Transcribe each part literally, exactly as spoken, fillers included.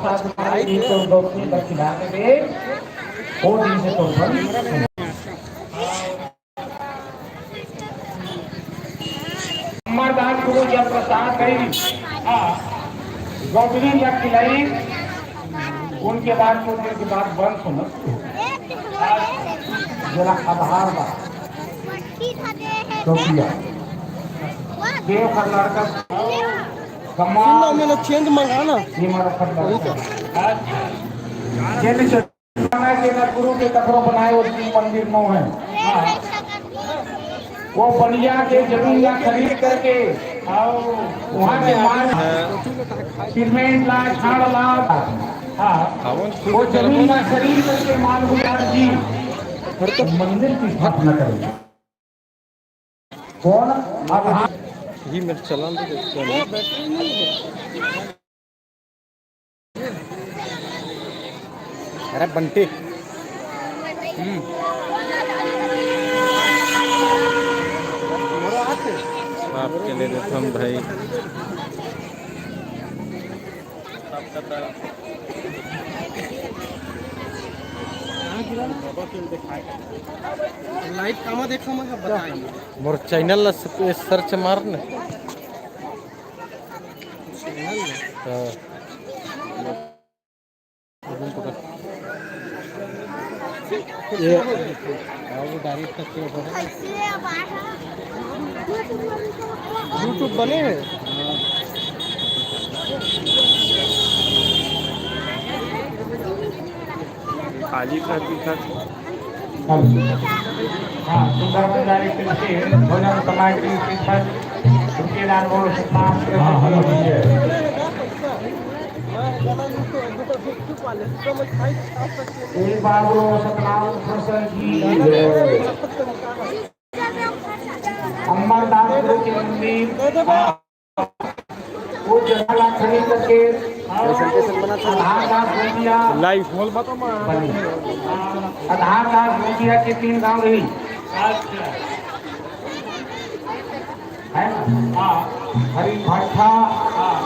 साथ तुम्हारे एक सौ दो तीन तक खिला के दे, वो दिन से तो बंद। अमरदास गुरु जब प्रसाद करी, हाँ, गोपनी जब खिलाई, उनके बाद कुछ दिन के बाद बंद होना शुरू हो गया। जरा आधार बा, तो किया। देव कर्नाटक कमाल। सुन ना, मैंने चेंज मंगा ना। ये मारा फंदा। जय विश्व। के न गुरु के ककरो बनाए, वो शिव मंदिर नो है। हाँ। वो बनिया के जमीन ना खरीद करके, हाँ, वहाँ के माल, सीमेंट ला, छाड़ ला, हाँ, वो जमीन ना खरीद करके माल गुजार जी मंदिर की स्थापना करेंगे। कौन? अब हाँ। ही मेरे चलान तो देखते हैं। अरे बंटी। हम्म। आपके लिए देथन भाई। लाइव कामा देखो, मैं बताएंगे। मोर चैनल ला सर्च मार ने। हाँ। ये YouTube बने हैं। खाली कर दिखा। हाँ, सुंदर भंडारी के लिए भोजन सामग्री शिक्षक उनके नाम बोलो, सतनाम के हाँ, हेलो। श्री बाबू सतनाम प्रसन्न की जय। अमरदास गुरु के मंदिर, हाँ, वो जगह ला खरीद करके आधार कार्ड गोंदिया लाइव। बनी। आधार कार्ड गोंदिया के तीन गांव रही। अच्छा। है ना? हाँ। हरी भट्ठा, हाँ।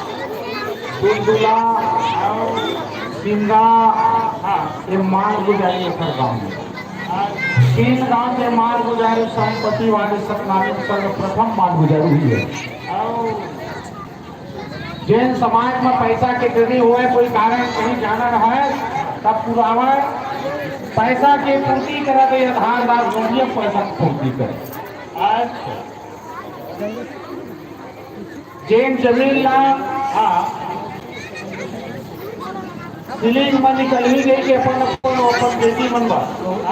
दुलदुला, हाँ। सिंगा, हाँ। ये मालगुजारी एकर गांव में। हाँ। तीन गांव के मालगुजारी संपत्ति वाले सतनामी सर्वप्रथम मालगुजारी हुई है। हाँ। जेन समाज में पैसा के कमी होए, कोई कारण कहीं जाना रहे, तब पुरावे, पैसा के पूर्ति करा दे, आधार दास जोड़िए, पैसा के पूर्ति करे। अच्छा। जेन जमीन ला, हाँ। सीलिंग म निकलही गई के अपन, अपन, अपन बेटी मन बर।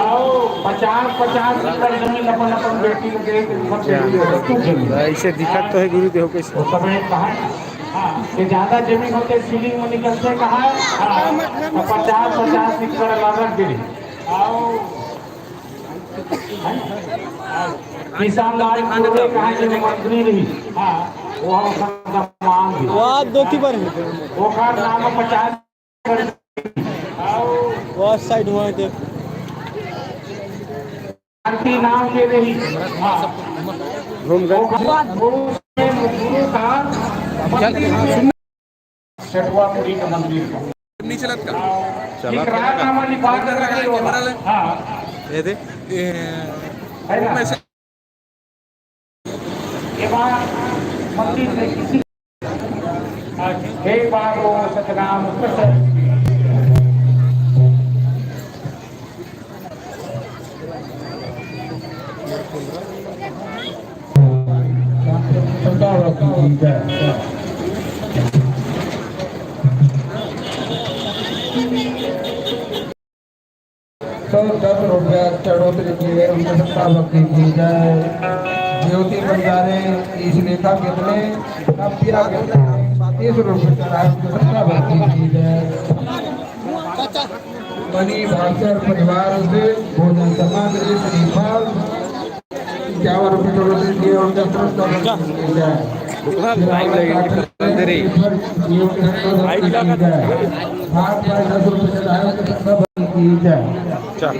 आओ, पचास, पचास एकड़ जमीन अपन, अपन बेटी ल दे के सब बेटी ल दे, कुछ जमीन। ऐसे दिखत तो है गुरुदेव कैसे। उस समय कहा, हाँ, कि ज्यादा जमीन होते सीलिंग म निकलते कहा, हाँ, तो पचास, पचास एकड़ अलग रख दे। आओ। किसान लाल कुंवरे कहाँ के मंत्री रही? हाँ, वो हम सबका मांग भी। वो आप दो की बार। ओकर नाम पचास। वो साइड हुआ है, देख। आरती नाम के रही। हाँ। घूम गए। ओकर गुरु से गुरु का क्या? सेठुआ पुरी के मंदिर का। नहीं चलत का? चला एक रात नामा लिखा कर रखे हो। हाँ। ये दे। ये है ना? ये बात मंदिर में किसी, हे बाबो सतनाम प्रसन्न। सौ दस रुपया चढ़ोतरी किए, उनके सत्ता भक्ति की जय। ज्योति बंजारे, ईश रेखा कितने, नब्बे कितने, तीस रुपये चढ़ाए, उनके सत्ता भक्ति की जय। मणि भास्कर परिवार से भोजन सामग्री श्रीफल इक्यावन रुपये चढ़ोतरी किए, उनके सत्ता भक्ति की जय। रुकना, टाइम लगेगा, कितना देर है? भाई, भाई, दस रुपये चढ़ाए, उनके सत्ता भक्ति की जय। चल।